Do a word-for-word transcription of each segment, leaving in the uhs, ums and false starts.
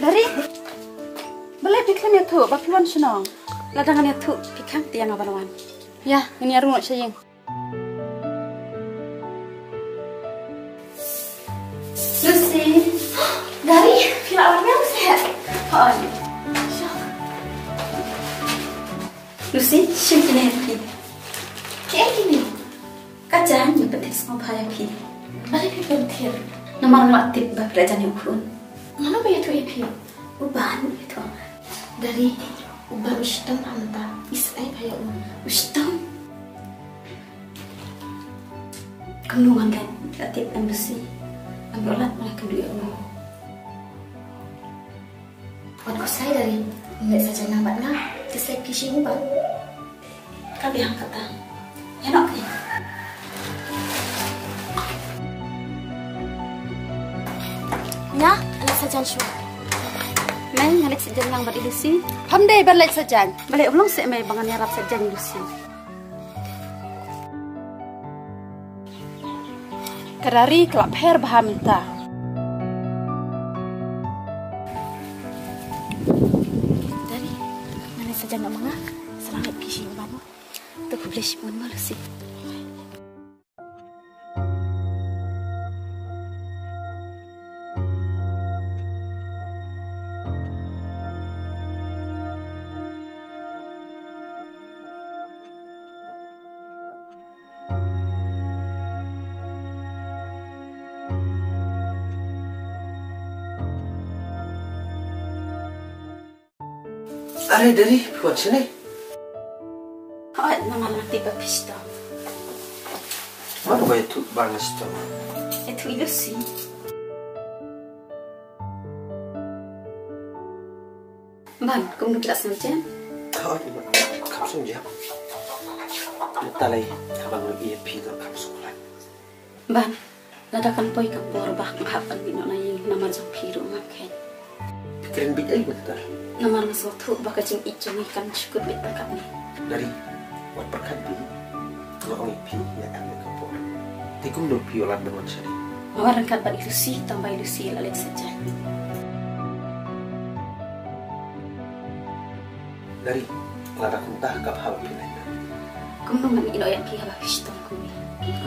Dari, balei phi khlem ïathuh ba phi wan shnong? Lada ngan ïathuh phi khang tiang ban wan. Ïa, ngan ïa rung sha ïing. Lucy, Dari, phi la wan ïa seh. Hoi. Lucy, shim kine phi. Kiei kine? Ka jan ïa pynthik sngewbha ïa phi. Balei phi pynthik? Namar nga la tip ba phi la jan ïa u khun. Mano ba ïathuh ïa phi? U Ban u ïathuh. Dari, u Ban u shitom mynta. Isynei ba ïa u. U shitom. Kumno ngan leh, la tip em Lucy. Ngam ïoh lad ba la kynduh ïa u. Wat khuslai Dari, leit sa jan lang bad nga. Te sa phi sngewbha. Ka biang kata. Ïa noh ke. Nga leit sa jan shuwa. Mei, nga leit sa jan lang bad i Lucy. Pham dei ban leit sa jan. Balei um long seh mei ba ngan ïarap sa jan i Lucy. Ka Dari ka la pher bha mynta. Dari, ngan sa jan ma nga. Sa nang leit phi sngewbha mo. To khublei shibun mo Lucy. Are Dari, phi wan shane? Hooid, namar nga tip ba phi shitom. Mano ba ïathuh ba nga shitom? Ïathuh i Lucy. Ban, kumno phi la sngew jem? Hooid, kham sngew jem. Mynta lei, haba nga ïohi ïa phi nga kham sngew lait. Ban, lada kan poi ka por ba nga hap ban mih noh na ïing namar jong phi ruh ngam kheiñ. Phi kren beit ei mynta? Namar nga sngewthuh ba ka jingïeit jong ngi kan shu kut beit tang katne. Dari, wat pyrkhat beit. Nga ong ïa phi, nga em ïa ka por. Te kumno phi ïoh lad ban wan shane? Nga wan ryngkat bad i Lucy, tang ba i Lucy la leit sa jan. Dari, lada kumta ka bha ba phi leit noh. Kumno ngan ïeh noh ïa phi haba phi shitom kumne?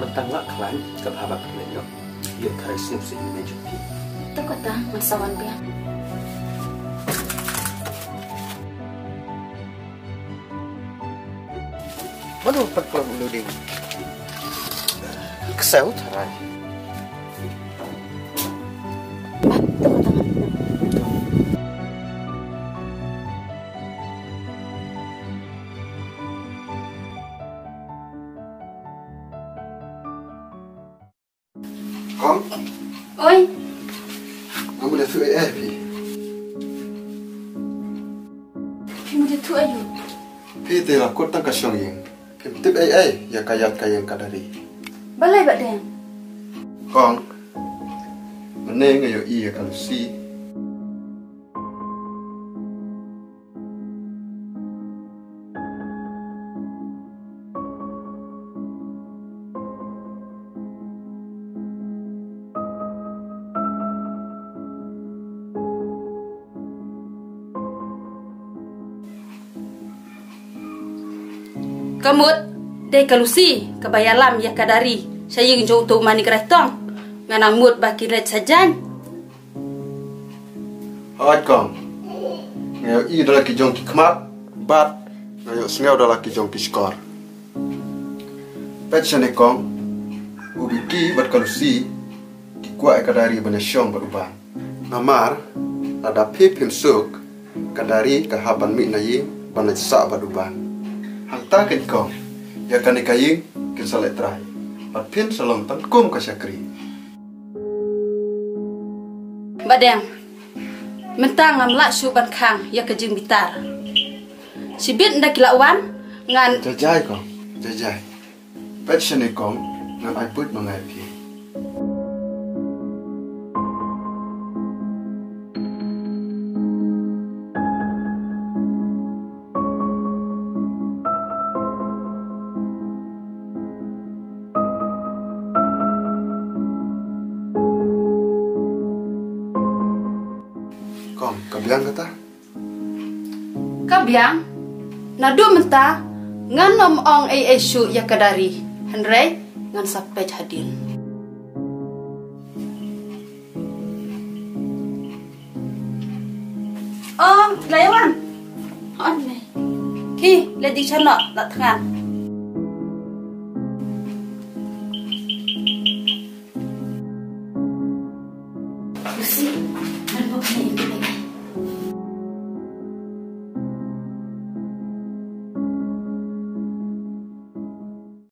Mynta nga khlaiñ ka bha ba phi leit noh. Ïoh tharai sngewsih ïa i mei jong phi. To kata ngan sa wan biang. Mano pat khlem ïoh ding. Ksew tharai. Bat to kata ngan. Kong? Oi. Nga mut ïathuh ei ei phi. Phi mut ïathuh aïu? Phi te la kut tang ka shong ïing. Phim tip ei ei ïa ka ïaid ka ïeng ka Dari. Balei Bah Deng? Kong. Mynne nga ïohi ïa ka Lucy. Ka mut dei ka Lucy kaba ïalam ïa ka Dari sha ïing jong uto u Manik Raitong. Nga nang mut ba kin leit sa jan. Hooid kong. Nga ïohi da la ki jong ki khmat bad nga ïohsngew da la ki jong ki shkor. Peit shane kong. U Biki bad ka Lucy ki kwah ïa ka Dari ban ïashong bad u Ban. Namar lada phi phim suk, ka Dari ka hap ban mih na ïing ban leit sah bad u Ban. Hangta keiñ kong, ïa kane ka ïing kin sa leh trai. Bad phin sa long tang kum ka shakri. Bah Deng, mynta ngam lah shuh ban khang ïa ka jingbitar. Shibit ynda ki la wan, ngan. Jai jai kong, jai jai. Peit shane kong, ngan ai buit ma nga ïa phi. Biang kata. Ka biang, naduh mynta ngan ym ong ei ei shuh ïa ka Dari, hynrei ngan sa peit hadien. Oh, la ïa wan. Oh, ne. Ki, la ding chano, la tngan.